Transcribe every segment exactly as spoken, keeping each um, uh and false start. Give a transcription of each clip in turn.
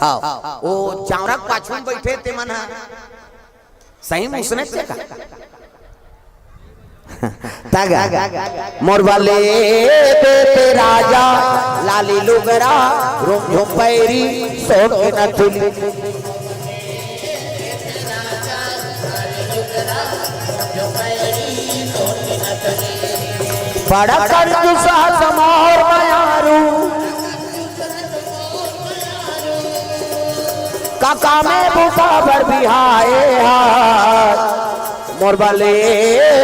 हाँ, वो चावरा के पाछू में बैठे ते मन ह सही में उसने से का? तगा मोर बले देते राजा लाली लुगरा, रुमझुम पैरी, सोन के नथुली। बड़ा कंजूस मोर मयारू, काका में बूता बर बिहाए हा। मोर बले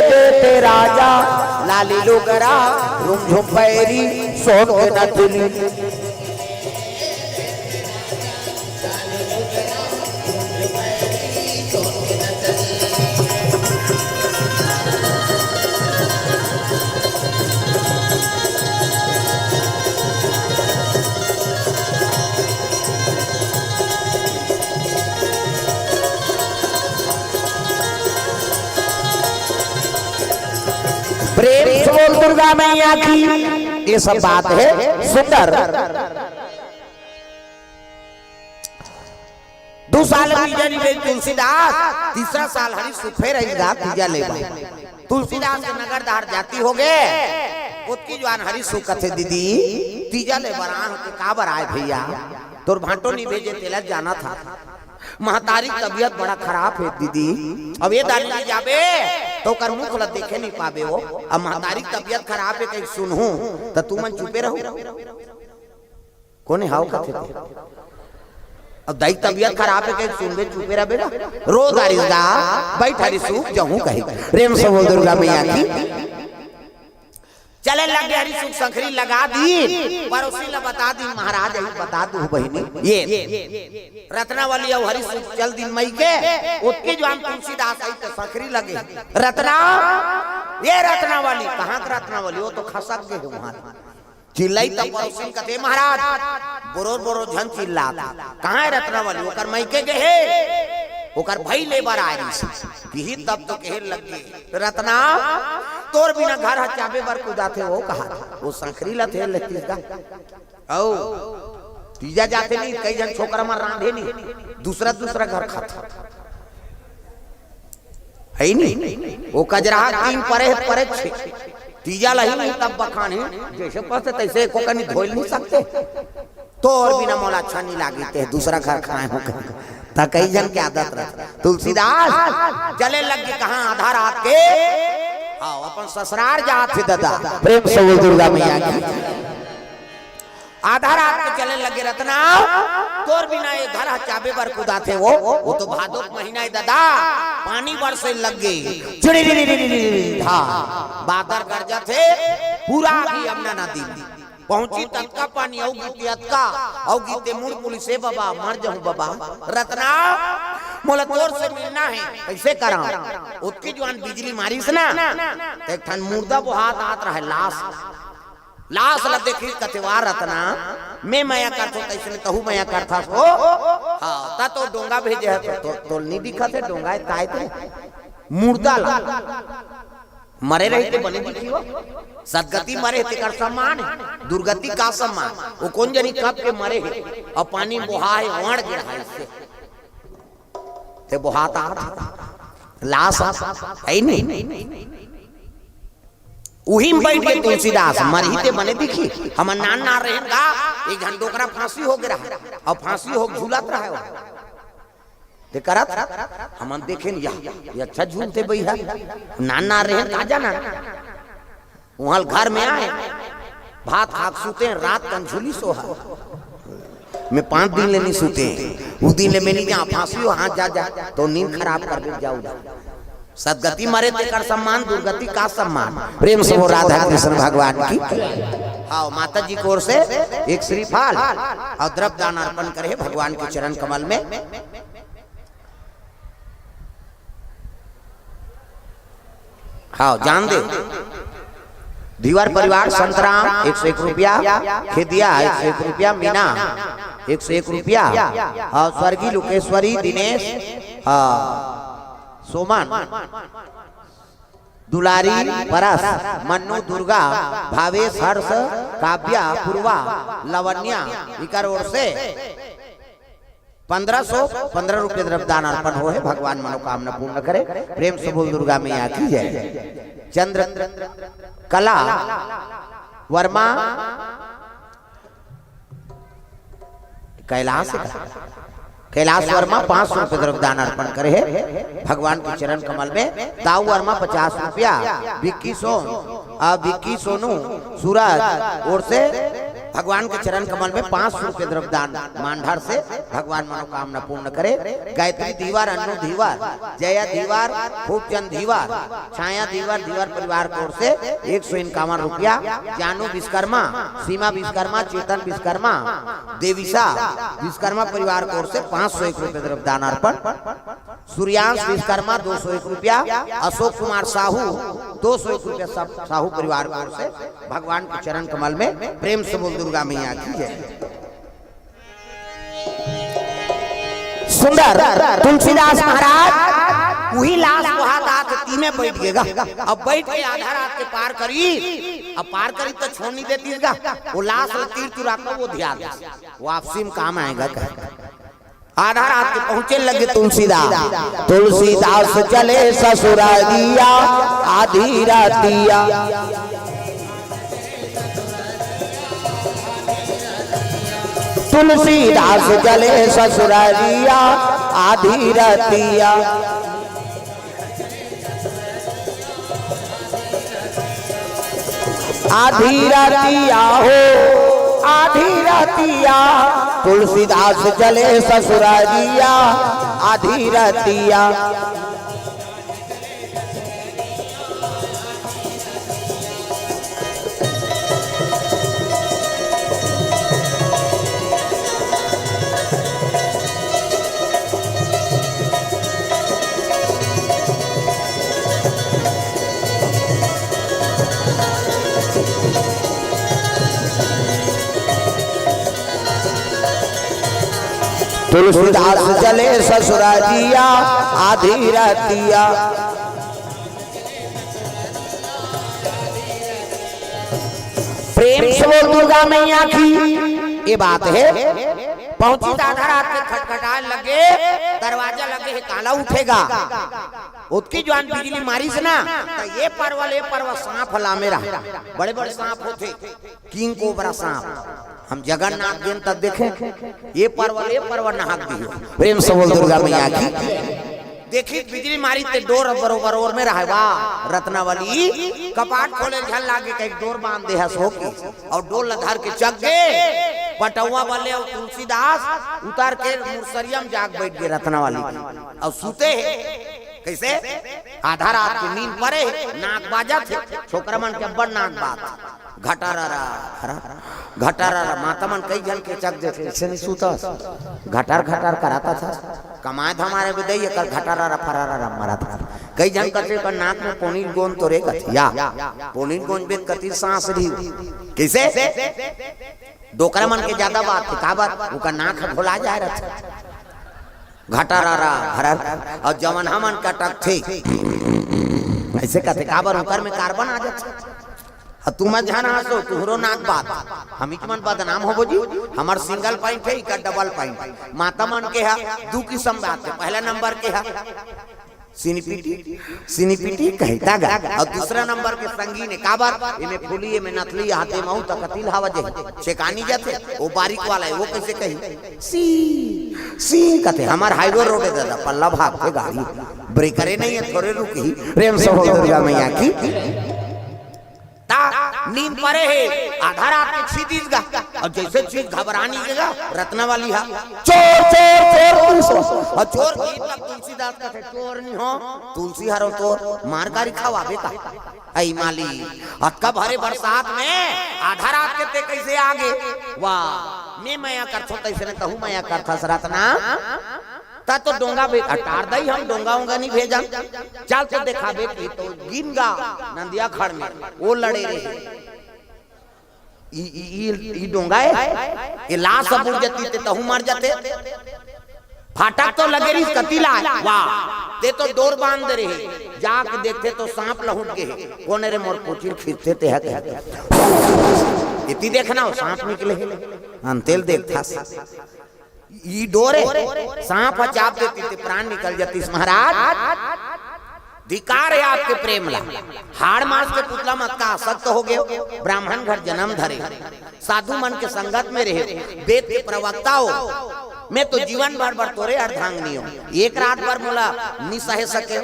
देते राजा लाली लुगरा, रुमझुम पैरी, सोन के नथुली। प्रेम से बोल दुर्गा मैया की। ये सब बात है सुंदर। दू साल तीजा नइ बेचे तुलसीदास, तीसरा साल हरी सुख फेर अइस गा तीजा ले बर। तुलसीदास के नगर डहर जाती होगे, ओतकी जुवान हरी सुख कथे, "दीदी, तीजा ले बर आए हंव ते काबर आए भइया? तोर भांटो नइ भेजे, तेला जानत हस। महतारी के तबियत बड़ा खराब हे दीदी, अब ए दारी नइ जाबे त ओकर मुख ल देखे नइ पाबे ओ। अब महतारी के तबियत खराब हे कहिके सुनहूं त तुमन चुपे रहू।" कोने हव कथे ते? अब दाई तबियत खराब हे कहिके सुनबे, चुपे रहबे ना। रो दारी गा, बइठ हरी सुख जहूं कही। प्रेम से बोल दुर्गा मैया की। चले लगे हरी सुख, संखरी लगा दीन, परोसी ल बता दीन, महाराज अइस बता दू बहिनी। ये रत्नावली अउ हरी सुख चल दीन मइके, ओतकी जुवान तुलसीदास अइस त संखरी लगे। रत्ना, ये रत्नावली, कहां के रत्नावली? ओ तो खसक गे हे उहां। चिल्लाई त परोसिन कथे, "महाराज, बोरोर बोरोर झन चिल्लात। कहां हे रत्नावली? ओकर मइके गे हे, ओकर भई ले बर आए रिहिस।" किही तब तो कहे लग गे, "रत्ना, तोर बिना घर ह चाबे बर कुदाथे ओ," कहा। ओ संखरी ल थेर लेतिस गा। अउ तीजा जाथे नहीं, कई झन छोकरा मन रांधे नहीं, दूसरा दूसरा घर खाथे। हे नी? ओ कजरहा तीन परे हे, परे छे। तीजा ल ही नहीं तब बखान हे, जइसे पसे तइसे एको कनी धोइल नइ सकते। तोर बिना मोला अच्छा नइ लागे, ते दूसरा घर खाए हों कहिके। त कई झन के आदत रहिथे। तुलसीदास चले लग गे कहां? आधा रात के। हाँ, अपन ससुरार जात हे ददा। प्रेम से बोल दुर्गा मैया की। आधा रात के चले लगे, "रत्ना, तोर बिना ए घर ह चाबे बर कुदाथे ओ।" ओ तो भादो के महीना हे ददा, पानी बरसे लग गे, चिड़िरी, हाँ, बादर गरजत हे, पूरा आगे यमुना नदी। पहुंची ततका पानी, अउ गीते अतका, अउ गीते मुड़ पुलिस, "ए बबा, मर जहूं बबा, रत्ना, मोला तोर से मिलना हे, कइसे करंव?" ओतकी जुवान बिजली मारिस ना, त एक ठन मुर्दा बोहात आत रहे, लाश। लाश ल देखिस कथे, "वाह रतना, मैं मया करथों, तइसने तहू मया करथस ओ।" हाँ, त तो डोंगा भेजे हे, तो, तो, तोल नइ दिखत हे डोंगा, काय ते मुर्दा ल मरे रहिते बने दिखी ओ। सदगति मरे हे, तेकर सम्मान हे, दुर्गति का सम्मान? ओ कोन जनी कब के मरे हे, अउ पानी बोहा हे, ओंड़ गे हे अइसे। ते बोहात आत हे, लाश हे नी। उही में बइठ गे तुलसीदास, मरही ते बने दिखही। हमन नान नान रहेन गा, एक झन डोकरा फांसी होगे रहा, अउ फांसी होके झूलत रहा ओ। ते करत, हमन देखेन, या, ये अच्छा झूलथे बइहा। नान नान रहेन, का जाना। उहां घर में आए, भात खाके सुते, रात कन झूलिस ओ हा। मैं पांच दिन ले नइ सुते, ओ दिन ले मैं नइ जांव, फांसी हो, हां जा, जा, तोर नींद खराब कर दे, जाव, जाव। सदगति मरे तेकर सम्मान, दुर्गति का सम्मान। प्रेम से बोल राधा कृष्ण भगवान की। हाँ, माता जी की ओर से एक श्रीफल अउ द्रव्य दान अर्पण करे हे भगवान के चरण कमल में। हाँ, जान दे। धीवर परिवार, संतराम, एक सौ एक रुपया, खेदिया, एक सौ एक रुपया, मीना, एक सौ एक रुपया, अउ स्वर्गीय लोकेश्वरी, दिनेश, हाँ, सोमन, दुलारी, परस, मन्नू, दुर्गा, भावेश, हर्ष, काव्या, पूर्वा, लावण्या, इकर ओर से पंद्रह सौ पंद्रह रुपये द्रव्य दान अर्पण हो हे। भगवान मनोकामना पूर्ण करे। प्रेम से बोल दुर्गा मैया की जय। चंद्र कला वर्मा, कैलाश का कैलाश वर्मा पाँच सौ रुपये द्रव्य दान अर्पण करे हे भगवान के चरण कमल में। दाऊ वर्मा पचास रुपया, विक्की सो, आ, विक्की सोनू सूरज ओर से भगवान के चरण कमल में पाँच सौ रुपये द्रव्य दान मांधार से। भगवान मनोकामना पूर्ण करे। गायत्री धीवर, अन्नू धीवर, जया धीवर, खूबचंद धीवर, छाया धीवर, धीवर परिवार की ओर से एक सौ इक्यावन रुपया। जानू विश्वकर्मा, सीमा विश्वकर्मा, चेतन विश्वकर्मा, देविशा विश्वकर्मा परिवार की ओर से पाँच सौ एक रुपये द्रव्य दान अर्पण। सूर्यांश विश्वकर्मा दो सौ एक रुपया, अशोक कुमार साहू दो सौ एक रुपया, सब साहू परिवार की ओर से भगवान के चरण कमल में। प्रेम से बोल दुर्गा मैया की जय। सुंदर तुलसीदास महाराज वही लाश को हाथ हाथ तीमे बैठ गएगा। अब बैठ के आधा रात के पार करी, अब पार करी तो छोड़ नहीं देती गा। वो लाश ला तीर तुरा कर वो ध्यान वापसी में काम आएगा कह। आधा रात के पहुंचे लगे तुलसीदास। तुलसीदास चले ससुरारिया आधी रातिया। तुलसीदास चले ससुरारिया आधी रातिया। आधी रातिया हो, आधी रातिया, तुलसीदास चले ससुरारिया आधी रातिया। तुलसीदास चले ससुरारिया आधी रातिया। प्रेम से बोल दुर्गा मैया की। ये बात है, पहुंची तो आधा रात के खटखटाए लगे, दरवाजा लगे है, काला उठेगा। उतकी जुवार बिजली मारिस ना, तो ये परवल, ये परवल सांप हलामे रहा, बड़े बड़े सांप होते, किंग कोबरा सांप। हम जगन्नाथ दिन तक देखे, ये परवल, ये परवल नहाक दियो। प्रेम से बोल दुर्गा मैया की। देखी बिजली मारी ते डोर बरोबर ओर में रहे, वाह, रत्नावली कपाट खोले झन लागे, कहीं डोर बांध दे हस हो के, और डोर ला धर के चक गे, पटौवा वाले और तुलसीदास उतर के मुरसरिया में जाग बैठ गए रत्नावली, और सुते हे। कैसे? आधा रात के नींद परे हे, नाक बाजत हे, छोकरा मन के अब्बड़ नाक बाज। घटारारा, हरा, घटारारा, माता मन कई झन के चक देथे, अइसे नहीं सूतस। घटार घटार कराता था। कमाए धमाए बर दई, एकर घटारारा फरारारा मरत था। कई झन कथे, "एकर नाक में पोनील गोंद तो रे," कथे, "या, पोनील गोंद बेत कति सांस रही।" कैसे? डोकरा मन के ज्यादा बात हे, काबर? ओकर नाक ह घोला जाए रहथे। घटारारा, हरर, और जवन हमन कटकथे, अइसे कथे, काबर ओकर में कार्बन आ जाथे। अब तुम झन हंसो, तुहरो नाक बात, हम ही मन बदनाम होबो जी। हमर सिंगल पॉइंट हे, इकर डबल पॉइंट। माता मन के हा दू किसम बात हे, पहला नंबर के हा सिनिपिटी, सिनिपिटी कहता गा, और दूसरा नंबर के संगीन हे, काबर? एमे फूली, एमे नथली, हाथे महू तक कतिल हवा जे छेकानी जाथे, वो बारीक वाला हे, वो कैसे कही? सी, सी कथे, हमर हाईवे रोड हे दादा, पल्ला भागथे गाड़ी, ब्रेकरे नहीं हे, थोरे रुकही, प्रेम से बोल दुर्गा मैया की। ता नींद परे हे, आधा रात के छींदिस गा, और जैसे चीज घबरानी के गा, रत्नावली हा, "चोर, चोर, चोर, पुलिस हो।" और चोर की तब तुलसीदास कथे, "चोर नहीं हो, तुलसी हरो तोर, मार गारी खवाबे का?" आई माली, अतका भरे बरसात में आधा रात के ते कैसे आगे? वाह, मैं मया करथो तैसे ने तहू मया करथस रतना। त तो डोंगा भी हटार दई, हम डोंगा ओंगा नहीं भेजन। चल तो देखाबे कि तो गिन गा नंदिया खड़ में वो लड़े रहे। ई, ई, ई, ई डोंगा हे, ये लाश अब उड़ जाती ते तहू मर जाते। फाटक तो लगे रहिस कति ला, वाह, ते तो डोर बांध दे रहे। जाके देखते तो सांप लहुट गए। कोन रे मोर कोचिर खींचते ते हे कहे। ये देखना हो, सांप निकले हे, अंतेल देखथस। ई डोरे, सांप ह चाप देतिस ते प्राण निकल जातिस महाराज। धिकार हे आपके प्रेम ला। हाड़ मांस के पुतला म का आसक्त हो गए हो? ब्राह्मण घर जन्म धरे, साधु मन के संगत में रहे, वेद के प्रवक्ता हो, मैं तो जीवन भर बर तोरे अर्धांगिनी हो, एक रात बर मोला नि सहे सके,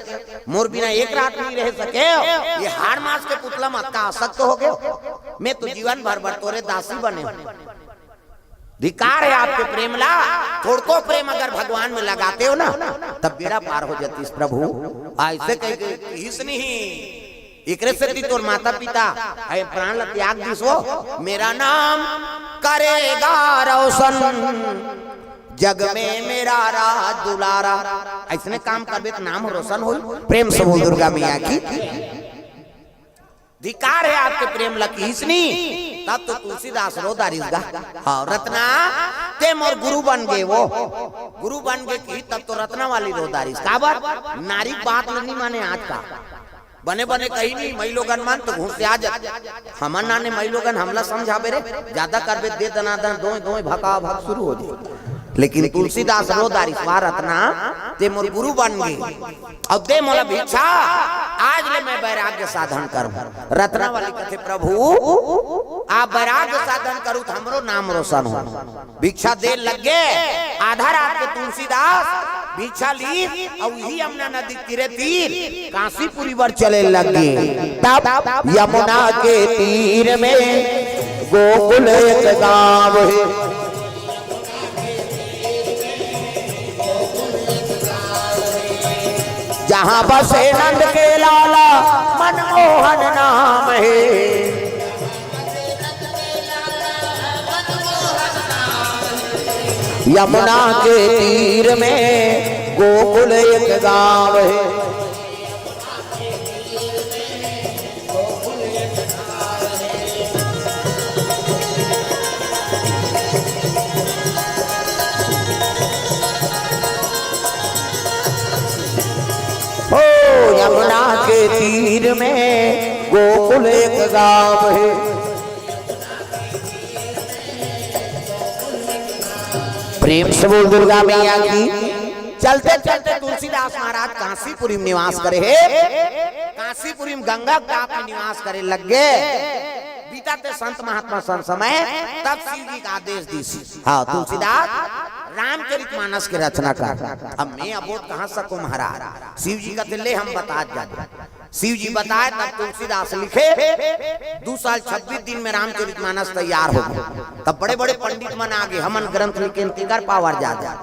मोर बिना एक रात नि रह सके हो। ये हाड़ मांस के पुतला म का आसक्त हो गए हो? मैं तो जीवन भर बर तोरे दासी बने हो। धिकार हे आपके प्रेम ला। थोड़को प्रेम अगर भगवान में लगाते हो ना, तब बेड़ा पार हो जातिस प्रभु। अइसे कह के किहिस नहीं। एकरे सेती तोर माता पिता हे प्राण ला त्याग दिस हो। मेरा नाम करेगा रोशन, जग में मेरा राज दुलारा। अइसने काम करबे त नाम रोशन होई। प्रेम से बोल दुर्गा मैया की। धिकार हे आपके प्रेम ला किहिस नी, तब तो तुलसीदास रो डारिस गा। हाँ, रत्ना, ते मोर गुरु बन गे वो। गुरु बन गे किहिस, तब तो रत्ना वाली रो डारिस। काबर? नारी बात ल नी माने आज का। बने बने कही नी, मई लोगन मन तो घुस से आ जात। हमन नाने मई लोगन हमला समझाबे रे, जादा करबे दे दनादन, दोय दोय भका भक शुरू हो जाए। लेकिन तुलसीदास रो डारिस, वाह रत्ना, ते मोर गुरु बन गे। अउ दे मोला भिक्षा, आज ले मैं वैराग्य साधन करूं। रत्ना वाली कथे, प्रभु, आप वैराग्य साधन करू त हमरो नाम रोशन हो। भिक्षा दे लग गे, आधा रात के तुलसीदास भिक्षा ली, अउ इही यमुना नदी तीरे तीर कांसीपुरी बर चले लग गे। तब यमुना के तीर में गोकुल एक गांव हे। जहाँ बसे नंद के लाला मनमोहन नाम हे। यमुना के तीर में गोकुल एक गांव हे। ओ यमुना के तीर में गोकुल एक गांव हे। प्रेम से बोल दुर्गा मैया की। चलते चलते तुलसीदास महाराज कांसीपुरी में निवास करे हे। कांसीपुरी में गंगा के टाप में निवास करे लग गे। बीतत हे संत महात्मा संत समय, तब शिव जी का आदेश दिस। हाँ, तुलसीदास रामचरित मानस के रचना कर। अब मैं अबोध कहाँ सकूं महाराज? शिव जी कथे, ले हम बता जाते। शिव जी बताए, तब तुलसीदास लिखे, दू साल छब्बीस दिन में रामचरित मानस तैयार हो गे। तब बड़े बड़े पंडित मन आ गे, हमन ग्रंथ लिखे, तेकर पावर जादा।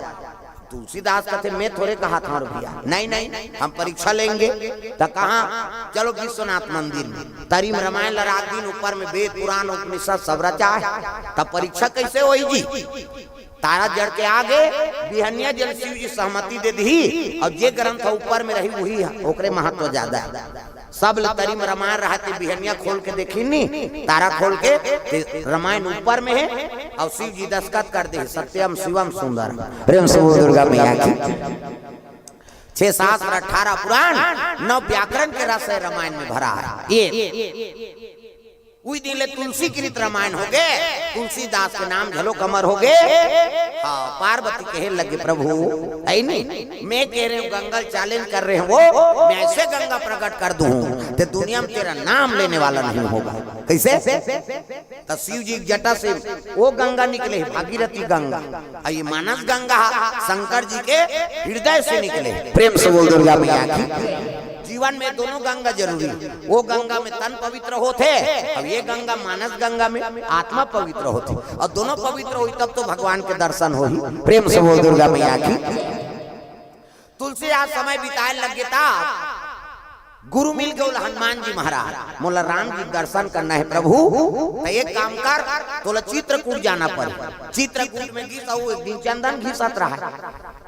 तुलसीदास कथे, मैं थोरे कहा था भैया, नहीं नहीं, हम परीक्षा लेंगे। त कहाँ? चलो विश्वनाथ मंदिर में। तरी में रामायण ल रात दिन ऊपर में वेद पुराण उपनिषद सब रचा हे, तब परीक्षा कैसे होई जी? तारा जड़ के आगे बिहनिया जन शिव जी सहमति दे दिही, अउ जे ग्रंथ ऊपर में रही, वही हे, ओकरे महत्व जादा हे। सब ल तरी में रामायण रहते, बिहनिया खोल के देखी नी, तारा खोल के, ते रामायण ऊपर में हे, अउ शिव जी दस्तखत कर दे, सत्यम शिवम सुंदर। प्रेम से बोल दुर्गा मैया की। छह शास्त्र, अठारह पुराण, नौ व्याकरण के रस हे रामायण में भरा हे। ये उही दिन ले तुलसीकृत रामायण हो गे, तुलसीदास के नाम घलो अमर हो गे। हाँ, पार्वती कहे लगे, प्रभु, ऐ नहीं, मैं कह रहे हूँ, गंगा ल challenge कर रहे हूँ, वो मैं ऐसे गंगा प्रकट कर दूँ, ते दुनिया में तेरा नाम लेने वाला नहीं होगा। कैसे? त शिव जी के जटा से वो गंगा निकले, भागीरथी गंगा, अउ ये मानस गंगा शंकर जी के हृदय से निकले। प्रेम से बोल दुर्गा मैया की। जीवन में दोनों गंगा जरूरी हे। वो गंगा में तन पवित्र होथे, अउ ये गंगा मानस गंगा में आत्मा पवित्र होथे, अउ दोनों पवित्र होही तब तो भगवान के दर्शन होही। प्रेम से बोल दुर्गा मैया की। तुलसीदास समय बिताए लग गे त गुरु मिल गे हनुमान जी महाराज, मोला राम जी के दर्शन करना हे प्रभु, त एक काम कर, तोला चित्रकूट जाना पड़ही। चित्रकूट में गिस अउ एक दिन चंदन घिसत रहा।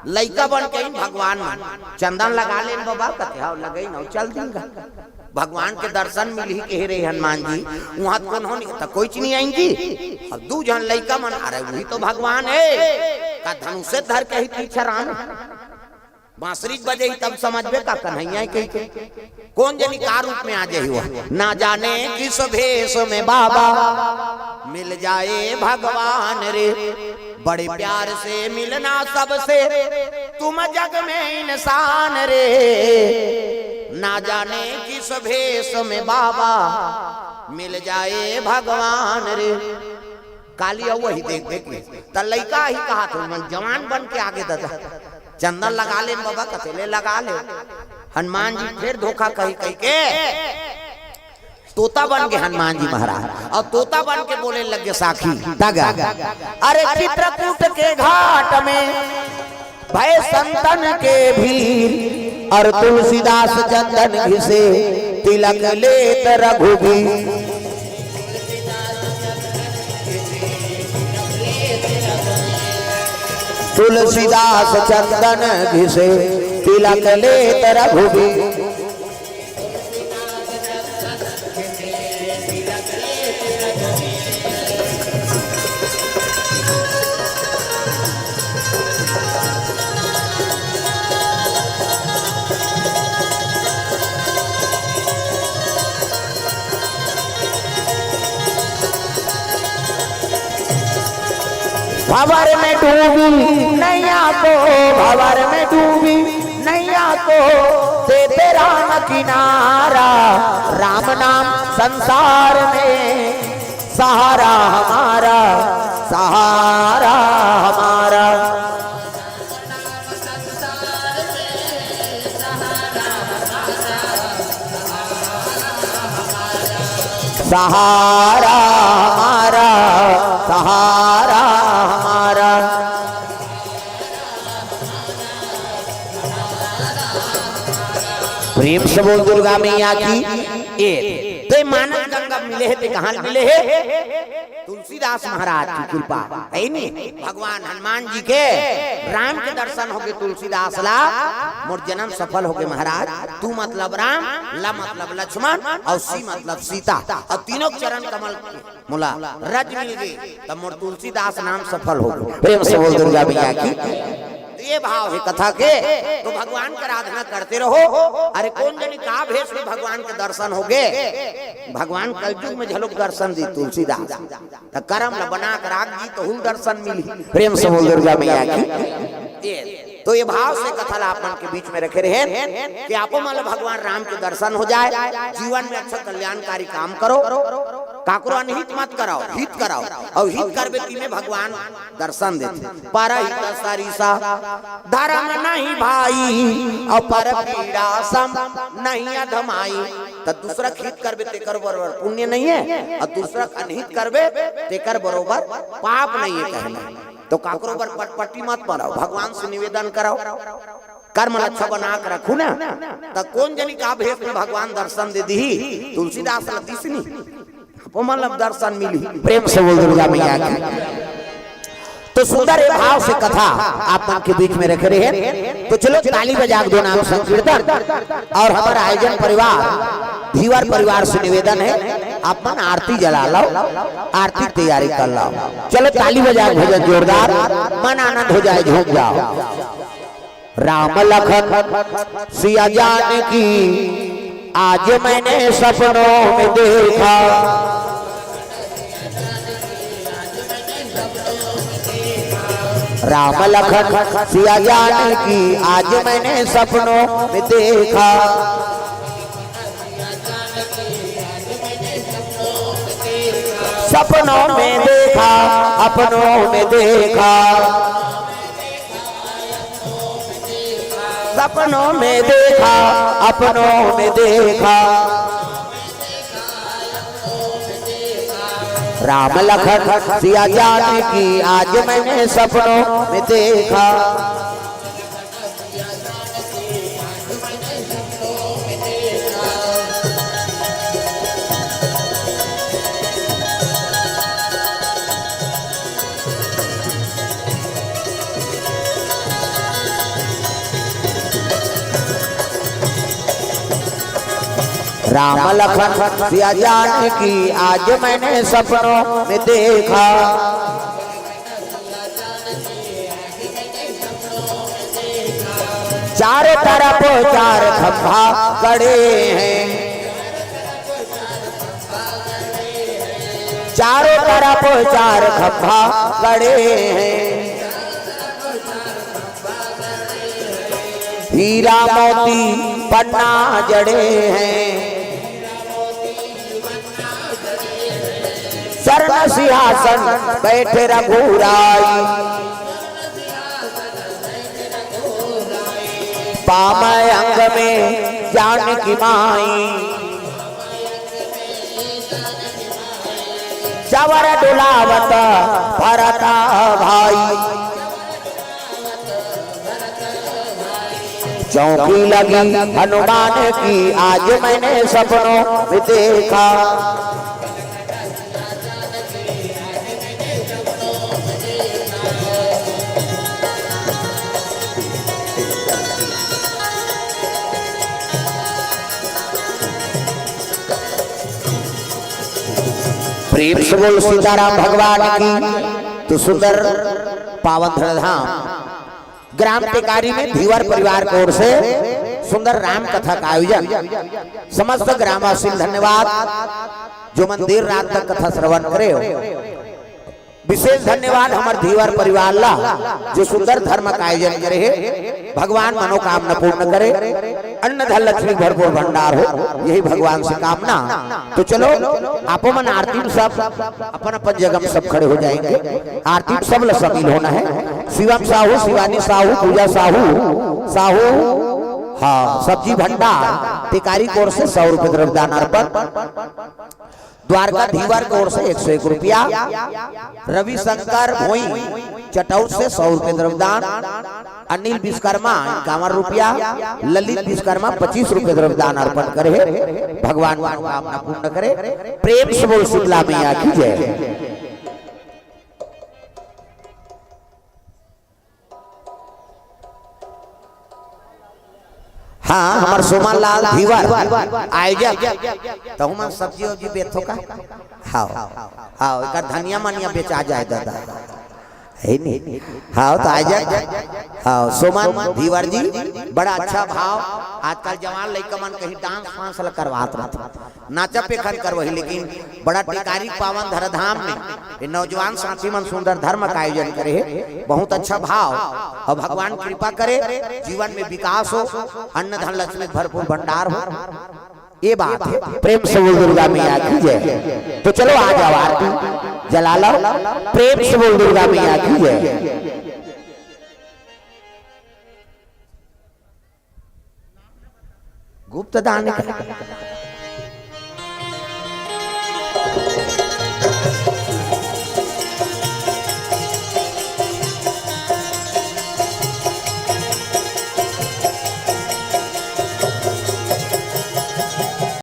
लइका बन के आइन भगवान मन, चंदन लगा लेन बबा, कथे, "हव, लगइन अउ चल दिन गा।" भगवान के दर्शन मिलही कहे रहे हनुमान जी, उहाँ त कोनो नहीं, त कोई चीज नहीं आइन जी। अब दू झन लइका मन, "अरे, वही तो भगवान हे।" का धनुषे धर के ही पीछे राम। बांसुरी बजही तब समझबे का कन्हैया कहिके। कोन जनी का रूप में आ जाही वो। ना जाने किस भेष में बाबा मिल जाए भगवान रे। बड़े प्यार से मिलना सबसे तुम जग में इंसान रे। ना जाने किस भेष में बाबा मिल जाए भगवान रे। काली अउ वही देख देख के त लइका ही कहात हो, मैं जवान बन के आगे दादा। चंदन लगा ले बाबा, कथे ले लगा ले। हनुमान जी फेर धोखा कही कही के तोता बन के हनुमान जी महाराज, अउ तोता बन के बोले लग गे साखी। तगा, अरे चित्रकूट के घाट में भय संतन के भीर, अउ तुलसीदास चंदन घिसे तिलक लेत रघुबीर। तुलसीदास चंदन घिसे तिलक लेत रघुबीर। भंवर में डूबी नैया को, भंवर में डूबी नैया को, देते राम किनारा। राम नाम संसार में सहारा हमारा, सहारा हमारा। सहारा हमारा, सहारा हमारा। प्रेम से बोल दुर्गा मैया की। ए, ते मानस गंगा मिले हे, ते कहाँ मिले हे? तुलसीदास महाराज की कृपा हे नी। भगवान हनुमान जी के राम के दर्शन होगे तुलसीदास ला, मोर जन्म सफल होगे महाराज। तू मतलब राम, ल मतलब लक्ष्मण अउ सी मतलब सीता, अउ तीनों के चरण कमल मोला रज मिल गे, तब मोर तुलसीदास नाम सफल होगे। प्रेम से बोल दुर्गा मैया की। तो ये भाव हे कथा के। तो भगवान के आराधना करते रहो। अरे कोन जनी का भेष में भगवान के दर्शन होगे, भगवान कलयुग में घलोक दर्शन दी तुलसीदास। त करम ल बना के राख जी, तहू ल दर्शन मिलही। प्रेम से बोल दुर्गा मैया की। ये, तो ये भाव से कथा ला आप मन के बीच में रखे रहेन कि आपो मन ल भगवान राम के दर्शन हो जाए, जीवन में अच्छा कल्याणकारी काम करो, काकरो अनहित मत कराओ, हित कराओ, अउ हित करबे तिमे भगवान दर्शन देथे। परहित सरिसा धरम नहीं भाई, अउ पर पीड़ा सम नहीं अधमाई। त दूसरा के हित करबे तेकर बरोबर पुण्य नहीं हे, अउ दूसरा के अनहित करबे तेकर बरोबर पाप नहीं हे कहना। तो काकरो बर पटपटी मत मराओ, भगवान से निवेदन कराओ, कर्म ल अच्छा बना के रखू ना। त कोन जनी का भेष में भगवान दर्शन दे दिही, तुलसीदास ल दिस नी, आपो मन ल दर्शन मिलही। प्रेम से बोल दुर्गा मैया की। तो सुंदर ये भाव से कथा आप मन के बीच में रखे रहेन। तो चलो ताली बजा के दो नाम संकीर्तन अउ हमर आयोजन परिवार धीवर परिवार से निवेदन हे, आप मन आरती जला लव, आरती के तैयारी कर लव। चलो ताली बजा के भजन जोरदार, मन आनंद हो जाए, झूम जाओ। राम लखन सिया जानकी आज मैंने सपनों में देखा। राम लखन सिया जानकी आज मैंने सपनों में देखा। सपनों में देखा, अपनों में देखा। सपनों में देखा, अपनों में देखा। राम लखन सिया जानकी आज मैंने सपनों में देखा। राम लखन सिया जानकी आज मैंने सपनों में देखा। चारों तरफ चार खंभा गड़े हैं, चारों तरफ चार खंभा गड़े हैं, हीरा मोती पन्ना जड़े हैं। स्वर्ण सिंहासन बैठे रघुराई, बाम अंग में जानकी माई। चवर डुलावत भरत भाई। चौकी लगी हनुमान की, आज मैंने सपनों में देखा। प्रेम से बोल सीताराम भगवान की। तो सुंदर पावन धरधाम ग्राम टेकारी में धीवर परिवार की ओर से सुंदर राम कथा का आयोजन। समस्त ग्रामवासी धन्यवाद, जो मन देर रात तक कथा श्रवण करे हो। विशेष धन्यवाद हमर धीवर परिवार ला, जो सुंदर धर्म का आयोजन करे हे। भगवान मनोकामना पूर्ण करे, अन्न धन लक्ष्मी भरपूर भंडार हो, यही भगवान से कामना। तो चलो, आपो मन आरती में सब अपन अपन जगह में सब खड़े हो जाएंगे। आरती में सब ला शामिल होना है। शिवम साहू, शिवानी साहू, पूजा साहू, साहू, हाँ, सब्जी भंडार टेकारी की ओर से सौ रुपये द्रव्यदान अर्पण। द्वारका धीवर की ओर से एक सौ एक रुपया, रविशंकर भोई चटौत से सौ रुपये द्रव्यदान, अनिल विश्वकर्मा इक्यावन रुपया, ललित विश्वकर्मा पच्चीस रुपये द्रव्यदान अर्पण करे हे। भगवान मनोकामना पूर्ण करे। प्रेम से बोल शीतला मैया की जय। हाँ, हमर सोमन लाल धीवर आयोजक, तहु मन सब्जी उब्जी बेचथो का? हाँ, हाँ, एकर धनिया मनिया बेचा जाए दादा, है नी? हाँ, तो आयोजक, हाँ, सोमन धीवर जी, बड़ा अच्छा भाव। आजकल जवान लइका मन कहीं डांस वांस ल करवात रहथे, नाचा पेखन करवही, लेकिन बड़ा टिकारी पावन धरधाम में ये नौजवान साथी मन सुंदर धर्म का आयोजन करे हे। बहुत अच्छा भाव, और भगवान कृपा करे, जीवन में विकास हो, अन्न धन लक्ष्मी भरपूर भंडार हो। ये बात है। प्रेम से बोल दुर्गा मैया की जय। तो चलो आ जाओ, आरती जला लो। प्रेम से बोल दुर्गा मैया की जय। गुप्त दान का।